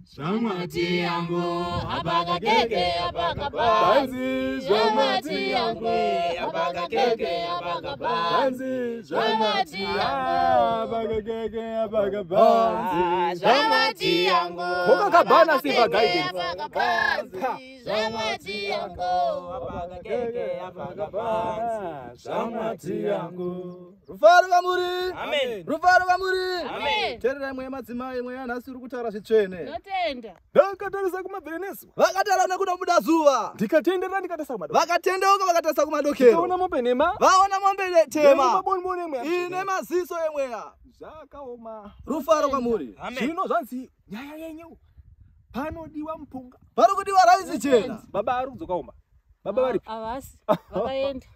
Zvamati yangu Apakakeke, apakabanzi. Banzi Zvamati yangu apakakeke, apakabanzi. Banzi Zvamati yangu. Apakakeke apakabanzi Zvamati yangu Kokakabhana Silver Guidance. apakabanzi. Zvamati yangu Apakakeke apakabanzi Zvamati yangu Rufaro kwamuri. Amen. Rufaro kwamuri. Amen. Teererai mweya madzimai, mweya nhasi uri kutaura zvitsvene. Notenda. Ndakatarisa kumabvereneso. Vakataura nekunobuda zuva. Ndikatenderera ndikatarisa kumadokero. Vakatendeuka vakatarisa kumadokero. Ndikaona mombe nhema. Vaona mombe tema Maboniboni emweya. ine maziso emweya. Zvakaoma. Rufaro kwamuri. Amen. Zvino zvanzi nyaya yenyu. Panodiwa mupunga. Pari kudiwa raisi chena. Baba ari kudzoka umba. Baba varipi? Havasi. Vakaenda.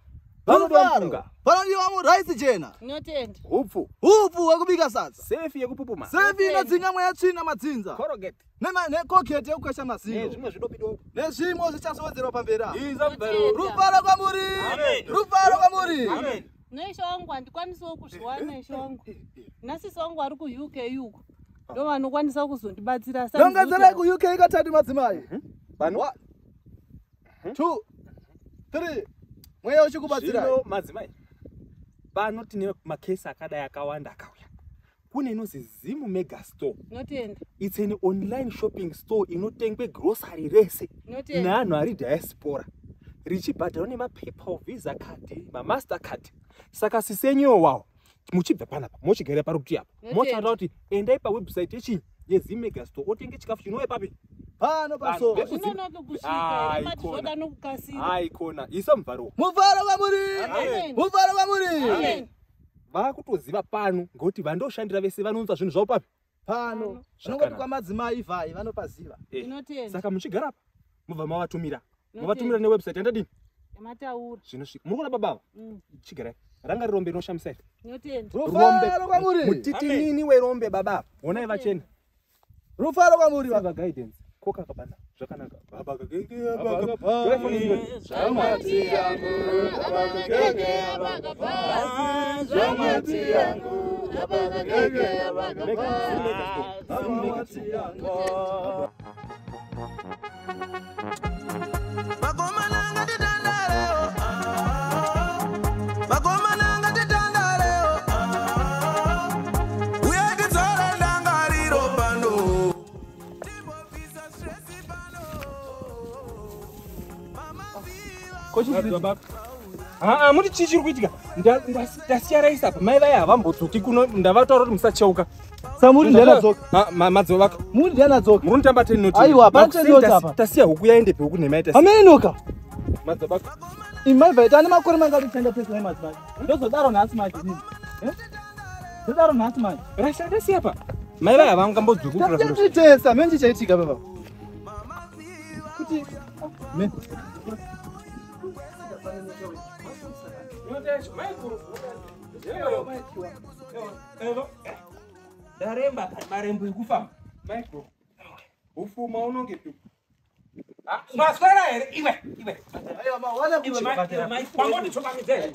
Panodiwa Rufaro. mupunga. Panodiwa muraisi chena. Notenda. Hupfu. Upfu hwekubika sadza. Sefi yekupupuma. Sefi inodzinga mweya tsvina madzinza. Colgate. Nekogeti yekukwesha mazino. Nezvimwe zvidobidobi. Nezvimwe zvichazowedzerwa pamberi apa. Iza mubvaro. Rufaro kwamuri. Amen. Rufaro kwamuri. Amen. Noishe wangu handikwanisiwo kuzviwana ishe wangu. Nasisi wangu ari kuUK uko. Ndo vanokwanisa kuzondibatsira. Asi handizivi Nongedzerai kuti- kuUK katatu madzimai. Pano. 1 2 3 Mweya uchikubatsirai. Zvino madzimai. Pano tine makesi akadai akawanda akauya. Kune inozi Zim Mega Store. Notenda. It's an online shopping store inotengwe grocery rese Notenda. neanhu ari diaspora richibhadharwa nemapaypal visa card mamastercard saka sisenyiwo wawo muchibva panapa mochigara pari kuti apa Notenda. motaura kuti endai pawebsite yechinyi yezimega store otenge chikafu chinouya papi Pano paso. Vanhu. Zvinonoka kusvika here mati Aikona. zvoda nokukasira. aikona isa muvharo Mufaro kwamuri. Amen. Mufaro kwamuri. Amen. vakutoziva pano ngekuti vandoshandira vese vanounza zvinhu zvavo papi Pano. Zvakanaka. Zvinongoti kwamadzimai vhai vanopaziva. Eh, Ndinotenda. saka muchigara apa mobva mavatumira Notenda. mavatumira newebsite yandadini Yamataura. zvinosvika muri kuona baba ava chigarai ranga rirombe rinoshamisa iri Notenda. Rufaro kwamuri. mutitinini werombe baba ava honai vachena Rufaro kwamuri. Silver guidance koka kabana zvakanaka baba kakeke Zvamati yangu apakakeke apakabanzi. Zvamati yangu apakakeke apakabanzi. Vakomana ngatitandarewo, vakomana ngatitandarewo, uye tidzore ndangariro pano, timbobvisa stress pano. Mama haa muti chii chiri kuitika ndasiya raisi apa mai vaya havambodzoki kuno ndavataura kuti musacheuka Samuri ndiye anadzoka. madzovaka Muri ndiye anadzoka. muri kutamba tenoti Aiwa, hapana ten notes apa. tasiya huku yaendepi huku nhema yaita Amenoka. madzobaka Imai vhai tane makore mangati tichaenda pese nemadzimai. Ndozodaro nhasi manje inini. Eh? Ndodaro nhasi manje. raisi ndasiya pa mai vaya havangambodzoki Tasiya titesa menji chaitika baba. Kuti me. Ndaremba marembo ekufamba maikuru ufuma unongepi Maswera here iwe iwe. Aiwa mawana Iwe wangonditsvokamidza here?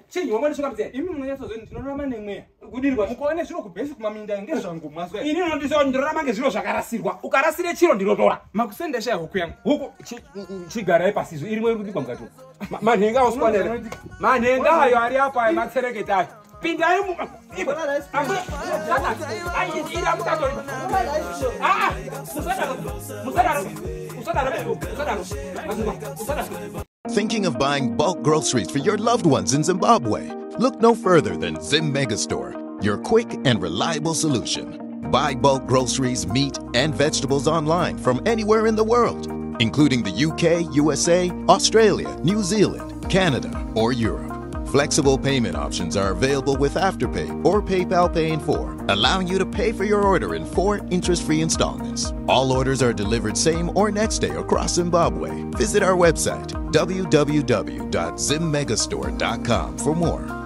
Chinyi wangonditsvokamidza here? imi munonyatsozveni ndinorarama nemweya Kudini kwacho? mukaone zviro kubhesi kumaminda ngezvangu mazwa Ini unondiswa ndorarama ngezviro zvakarasirwa. Ukarasire chiro ndinotora. makusenda shaya huku yangu Huku chigarai pasi izvo irimwe iri kubikwa mukati umu. Manhenga ausikwanere. Manhenga ayo ari apo ayo matsereketa ayo. Pindai mu iwe. Ai iri amutatori. Ah ah. Musadaro. Musadaro. Musadaro. Musadaro. Musadaro. Thinking of buying bulk groceries for your loved ones in Zimbabwe? Look no further than Zim Megastore, your quick and reliable solution. Buy bulk groceries, meat, and vegetables online from anywhere in the world, including the UK, USA, Australia, New Zealand, Canada, or Europe. Flexible payment options are available with Afterpay or PayPal Pay in 4, allowing you to pay for your order in 4 interest-free installments. All orders are delivered same or next day across Zimbabwe. Visit our website www.zimmegastore.com for more.